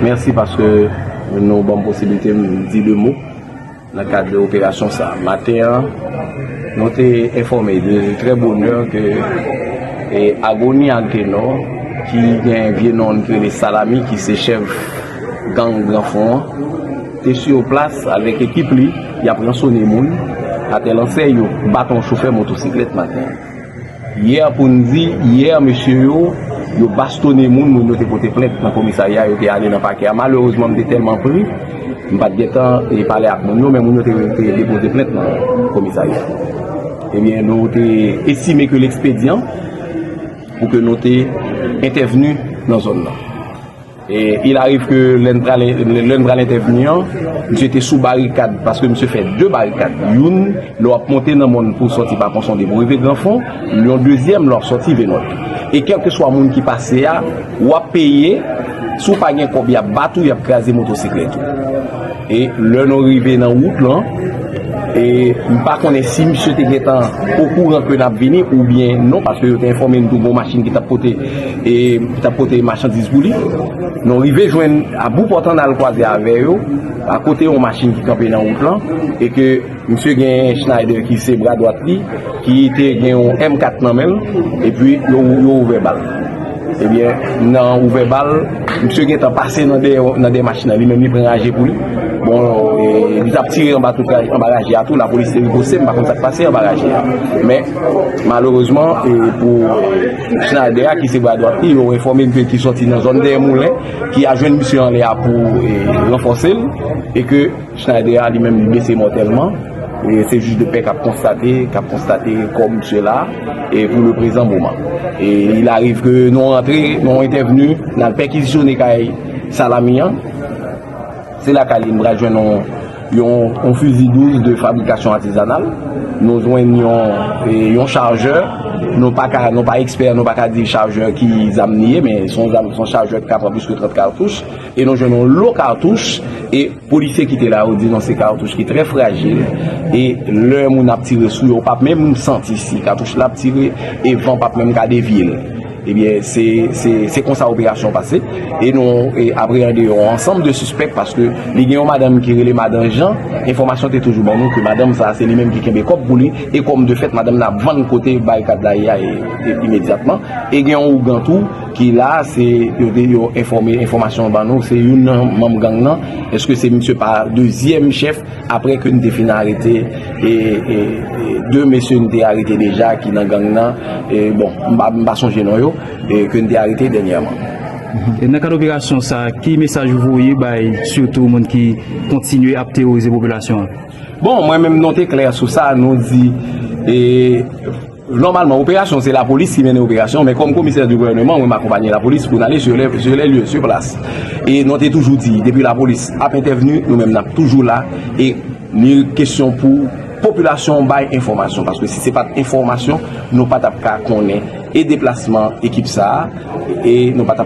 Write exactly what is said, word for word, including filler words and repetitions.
Mèsi paske nou ban m posiblite m di de mo nan kad de operasyon sa. Maten an, nou te enfòme de trè bonè ke e, Agoni Altenor, ki gen vye non ki rele Salami, ki se chèf gang Granfon an, te sou plas avèk ekip li, y ap ransone moun, atè lansè, yo bat yon chofè motosiklèt maten an. Yè, pou n di, yè, mesye yo, yo bastonnen moun, moun yo te pote plent nan komisarya, yo te ale nan pakè a. Malerezman, m te tèlman pri, m pa t gentan e pale ak moun yo, men moun yo te, te depoze plent nan komisarya. Ebyen, nou te estime ke l ekspedyan pou ke nou te entèvni nan zòn nan. E il arrive ke lè n pral, lè n pral entèvni an, misye te sou barikad, paske misye fè de barikad. Youn, lè w ap monte nan mòn pou w sòti pa Pon Sonde pou rive Granfon, yon dezyèm lè w ap sòti Venòt. E kèlkeswa moun ki pase a, w ap peye, si w pa gen kòb, y ap bat ou, y ap kraze motosiklèt ou. E lè nou rive nan wout lan, e m pa konnen si misye te gentan okouran ke n ap vini oubyen non, paske yo te enfòme n tou gon machin ki t ap pote, e, ki t ap pote machandiz pou li. Nou rive jwenn a bout pòt an, n al kwaze avè yo, akote yon machin ki kanpe nan wout lan, e ke misye gen Schneider ki se bra dwat li, ki te gen yon M kat nan men l, epi yo, yo ouvè bal. Ebyen, nan ouvè bal, misye gentan pase nan dèyè, nan dèyè machin nan, li menm li pran raje pou li. Bon, e, li t ap tire anba tout, anba raje a tou, lapolis te riposte, m pa konn sa k pase anba raje a. Men, malerezman, e, pou, e, Schneider a, ki se bra dwat li, yo enfòme m ke ki sòti nan zòn dèyè moulen, ki al jwenn misye anlè a pou, e, ranfòse l, e ke Schneider a li menm li blese mòtèlman. E se jij de pè k ap konstate, k ap konstate kò misye la, e pou le prezan moman. E il arrive ke nou rantre, nou entèvni, n al pèkizisyone kay Salami an. Se la kay li n pral jwenn yon, yon, yon fizi douz de fabrikasyon atizanal. Nou jwenn yon, e, yon chajè. Nou pa ka, nou pa ekspè, nou pa ka di chajè ki zam li ye, men se yon zam, se yon chajè ki ka pran plis ke trant katouch. E nou jwenn yon lo katouch, e polisye ki te la yo di non, se katouch ki trè frajil, e lè moun ap tire sou yo, ou p ap menm santi si katouch la ap tire, e van p ap menm ka devye l. Ebyen, se, se, se konsa operasyon pase. E nou, e, apreyande yon ansanm de sispèk, paske li gen yon madanm ki rele Madan Jan. Enfòmasyon te toujou ban nou ke madanm sa a, se li menm ki kenbe kòb pou li, e kòm de fèt, madanm nan ap vann kote barikad la ye a, e, e, imedyatman. E gen yon ougan tou ki la, se yo te, yo enfòme, enfòmasyon ban nou, se youn nan manm gang nan. Èske se misye pa dezyèm chèf, apre ke n te fin arete, e, e, e, de mesye n te arete deja ki nan gang nan, e, bon, m pa, m pa sonje non yo, e, ke n te arete dènyèman. E nan kad operasyon sa, ki mesaj ou voye bay sitou moun ki kontinye ap teworize popilasyon an? Bon, mwen menm nou te klè sou sa, nou di, e, nòmalman, operasyon se lapolis ki mennen operasyon, men kòm komisè di gouvèneman, mwen m akonpanye lapolis pou n ale sur les, sur les lieux, sur place. E nou te toujou di, depi lapolis ap entèvni, nou menm n ap toujou la, e li kesyon pou popilasyon bay enfòmasyon, paske si se pa t enfòmasyon, nou pa t ap ka konnen e deplasman ekip sa a, e nou pa t ap